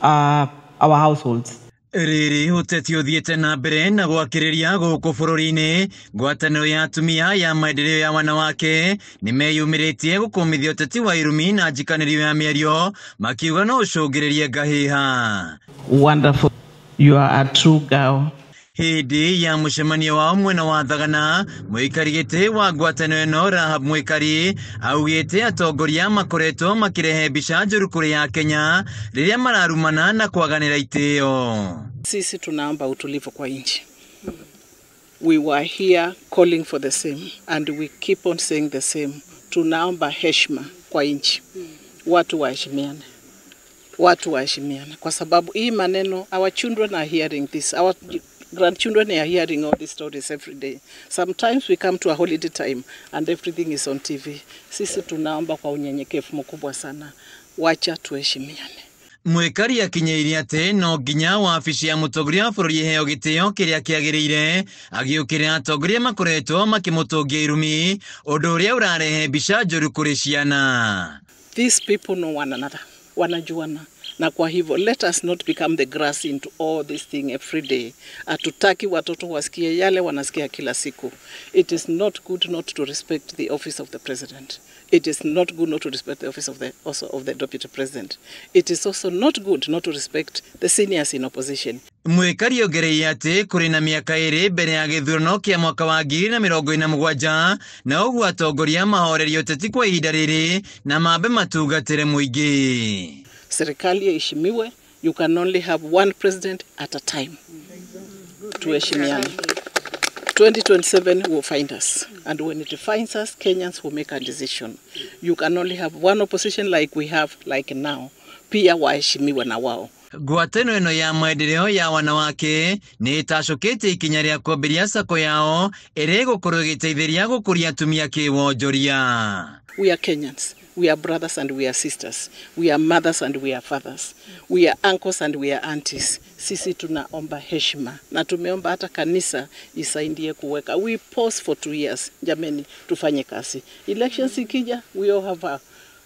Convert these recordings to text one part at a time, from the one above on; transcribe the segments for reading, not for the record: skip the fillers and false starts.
Our households. Rĩrĩ ũteti ũthiĩte na mbere na gwakĩrĩria gũkũ bũrũri-inĩ, ngwatanĩro ya atumia ya maendeleo ya wanawake nĩmeyumĩrĩtie gũkũmithia ũteti wa irumi na njikanĩrio ya mĩario, makiuga no ũcũngĩrĩrie ngahĩha. Wonderful. You are a true girl. Hĩndĩ ya mũcemanio wao mwena wa Thagana, mũikari gĩtĩ wa ngwatanĩro ĩno Rahab Mwikari augĩte atongoria makoretwo makĩrehe mbica njũru kũrĩ ya Kenya rĩrĩa mararumana na kwaganĩra itĩo. Sisi tunaomba utulivu kwa nchi. We were here calling for the same and we keep on saying the same. Tunaomba heshima kwa nchi. Watu waheshimiane. Watu waheshimiane kwa sababu hii maneno, our children are hearing this. Our grandchildren are hearing all these stories every day. Sometimes we come to a holiday time and everything is on TV. Sisi tunaomba kwa unyenyekevu mkubwa sana, wacha tuheshimiane. Mwikari akinyeirie atĩ no nginya wabici ya mũtongoria wa bũrũri ĩheo gĩtĩo kĩrĩa kĩagĩrĩire, agĩũkĩrĩra atongoria makoretwo makĩmũtũngia irumi, ũndũ ũrĩa ũrarehe mbica njũru kũrĩ ciana. These people know one another, wanajuana, na kwa hivyo let us not become the grass into all this thing every day. Hatutaki watoto wasikie yale wanasikia kila siku. It is not good not to respect the office of the president. It is not good not to respect the office of the, also of the deputy president. It is also not good not to respect the seniors in opposition. Mwikari ongereire atĩ kũrĩ na mĩaka 2 mbere ya gĩthurano kĩa mwaka wa 2027, na ũguo atongoria mahorerie ũteti kwa ihinda rĩrĩ na mambe matungatĩre mũingĩ. Serikali iheshimiwe. You can only have one president at a time. Tuheshimiane. 2027 will find us, and when it finds us, Kenyans will make a decision. You can only have one opposition like we have like now. Pia waheshimiwe na wao. Ngwatanĩro ĩno ya maendeleo ya wanawake nĩ ĩtacũkĩtie ikinya rĩa kwambĩrĩria sacco yao ĩrĩa ĩgũkorwo ĩgĩteithĩrĩria gũkũria atumia kĩwonjoria. We are Kenyans. We are brothers and we are sisters. We are mothers and we are fathers. We are uncles and we are aunties. Sisi tunaomba heshima na tumeomba hata kanisa isaidie kuweka. We pause for 2 years. Jameni, tufanye kazi. Elections ikija, we all have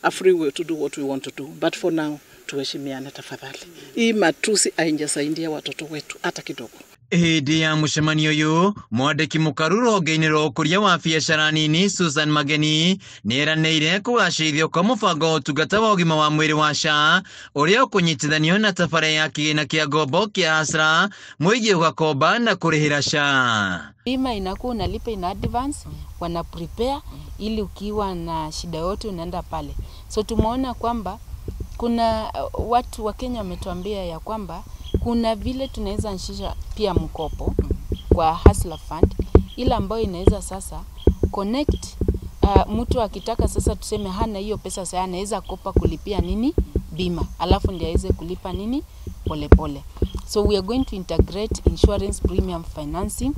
a free will to do what we want to do. But for now, tuheshimiane tafadhali. Hii matusi haijasaidia watoto wetu hata kidogo. Hĩndĩ ya mũcemanio ũyũ, mwandĩki mũkaru rũhonge-inĩ rwa ũkũria wa biacara nini Susan Mageni nĩeranĩire kũgacĩrithio kwa mũbango wa ũtungata wa ũgima wa mwĩrĩ wa SHA ũrĩa ũkũnyitithanio na tabarĩra ya kĩgĩna kĩa ngombo kĩa Hustler, mũingĩ ũgakomba na kũrĩhĩra SHA. Bima inakuwa unalipa in advance, wana prepare ili ukiwa na shida yote unaenda pale. So tumeona kwamba kuna watu wa Kenya wametuambia ya kwamba kuna vile tunaweza anzisha pia mkopo kwa Hustler Fund, ile ambayo inaweza sasa connect mtu akitaka sasa, tuseme hana hiyo pesa sasa, anaweza kopa kulipia nini bima, alafu ndiye aweze kulipa nini polepole. So we are going to integrate insurance premium financing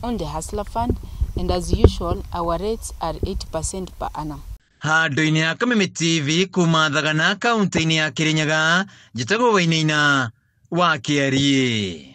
on the Hustler Fund, and as usual our rates are 8% per annum. Handũ-inĩ ya Kameme TV kuma Thagana, kaunti-inĩ ya Kĩrĩnyaga, njĩtagwo Wainaina wa Kĩariĩ.